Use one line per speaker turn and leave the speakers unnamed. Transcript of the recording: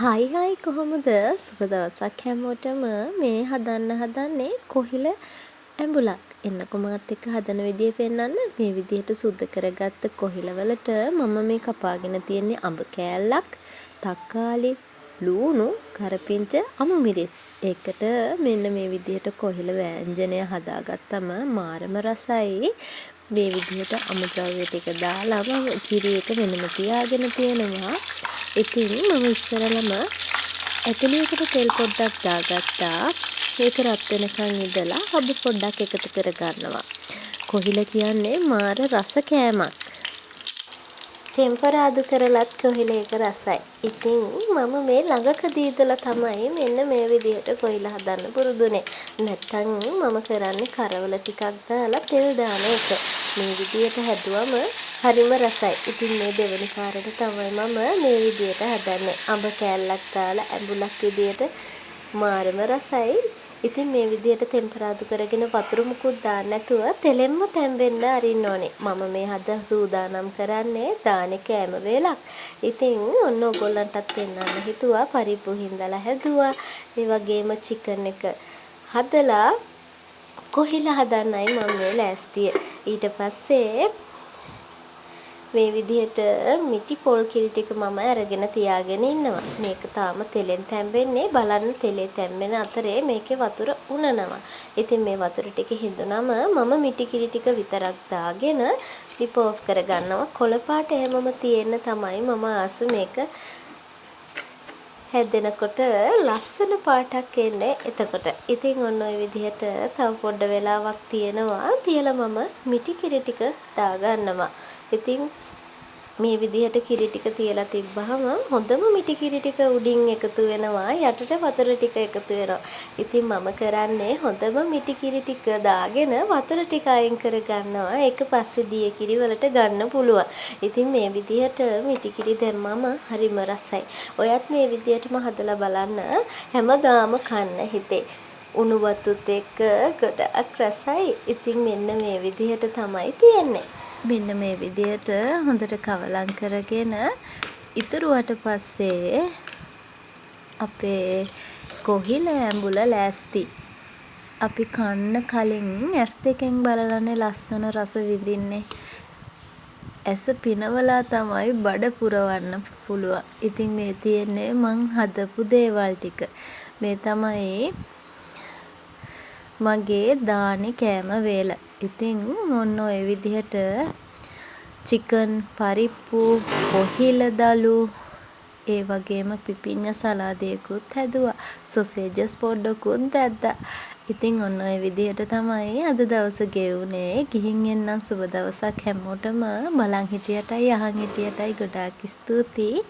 Hi hi, කොහොමද? සුබ දවසක් හැමෝටම. මේ හදන්න හදන්නේ කොහිල ඇඹුලක්. එන්නකෝ මාත් එක්ක හදන විදිය පෙන්නන්න. මේ විදිහට සුද්ද කරගත්ත කොහිල වලට මම මේ කපාගෙන තියෙන්නේ අඹ කෑල්ලක්, තක්කාලි, ලූණු, කරපිංච, අමු මිරිස්. ඒකට මෙන්න මේ විදිහට කොහිල වෑංජනය හදාගත්තම මාරම රසයි. මේ විදිහට අමුද්‍රව්‍ය ටික දාලා මම කිරි එක වෙනම තියාගෙන තියෙනවා. ඉතින් මම ඉස්සරලම ඇටලියකට තෙල් පොඩ්ඩක් දාගත්තා. ඒක රත් වෙනකන් ඉඳලා අබ පොඩ්ඩක් එකතු කරගන්නවා. කොහිල කියන්නේ මාර රස කෑමක්. තෙම්පරාදු කරලත් කොහිල එක රසයි. ඉතින් මම මේ ළඟකදී ඉඳලා තමයි මෙන්න මේ විදිහට කොහිල හදන්න පුරුදු වුණේ. නැත්තම් මම කරන්නේ කරවල ටිකක් දාලා තෙල් දාන එක. මේ විදිහට හැදුවම හරිම රසයි. ඉතින් මේ දෙවෙනි පාරට තමයි මම මේ විදිහට හදන්නේ. අඹ කෑල්ලක් දාලා ඇඹුලක් විදිහට මාරම රසයි. ඉතින් මේ විදිහට තෙම්පරාදු කරගෙන වතුර මුකුත් දාන්න නැතුව තෙලෙන්ම තැම්බෙන්න අරින්න ඕනේ. මම මේ අද සූදානම් කරන්නේ දානේ කෑම වේලක්. ඉතින් ඔන්න ඔයගොල්ලන්ටත් පෙන්නන්න හිතුවා. පරිප්පු හින්දලා හැදුවා. ඒ වගේම චිකන් එක හදලා කොහිල හදන්නයි මම මේ ලෑස්තිය. ඊට පස්සේ මේ විදිහට මිටි පොල් කිරි ටික මම අරගෙන තියාගෙන ඉන්නවා. මේක තාම තෙලෙන් තැම්බෙන්නේ. බලන්න, තෙලේ තැම්බෙන අතරේ මේකේ වතුර උනනවා. ඉතින් මේ වතුර ටික හිඳුනම මම මිටි කිරි ටික විතරක් දාගෙන ලිප ඔෆ් කරගන්නවා. කොළ පාට එහෙමම තියෙන්න තමයි මම ආස. මේක හැදෙනකොට ලස්සන පාටක් එන්නේ එතකොට. ඉතින් ඔන්න ඔය විදිහට තව පොඩ්ඩ වෙලාවක් තියෙනවා. තියලා මම මිටි කිරි ටික දාගන්නවා. ඉතින් මේ විදිහට කිරි ටික තියලා තිබ්බහම හොඳම මිටි කිරි ටික උඩින් එකතු වෙනවා, යටට වතුර ටික එකතු වෙනවා. ඉතින් මම කරන්නේ හොඳම මිටි කිරි ටික දාගෙන වතුර ටික අයින් කරගන්නවා. ඒක පස්සේ දිය කිරි වලට ගන්න පුළුවන්. ඉතින් මේ විදිහට මිටි කිරි දැම්මම හරිම රසයි. ඔයත් මේ විදිහටම හදලා බලන්න, හැමදාම කන්න හිතේ. උණු බතුත් එක්ක ගොඩාක් රසයි. ඉතින් මෙන්න මේ විදිහට තමයි තියෙන්නේ. මෙන්න මේ විදිහට හොඳට කවලම් කරගෙන ඉතුරුවට පස්සේ අපේ කොහිල ඇඹුල ලෑස්ති. අපි කන්න කලින් ඇස් දෙකෙන් බලලානේ ලස්සන රස විඳින්නේ. ඇස පිනවලා තමයි බඩ පුරවන්න පුළුවන්. ඉතින් මේ තියෙන්නේ මං හදපු දේවල් ටික. මේ තමයි මගේ දානේ කෑම වේල. ඉතින් ඔන්න ඔය විදිහට චිකන්, පරිප්පු, කොහිල දලු, ඒ වගේම පිපිඤ්ඤා සලාදයකුත් හැදුවා. සොසේජස් පොඩ්ඩකුත් බැද්දා. ඉතින් ඔන්න ඔය විදිහට තමයි අද දවස ගෙවුනේ. ගිහින් එන්නම්. සුබ දවසක් හැමෝටම. බලන් හිටියටයි අහන් හිටියටයි ගොඩාක් ස්තුතියි.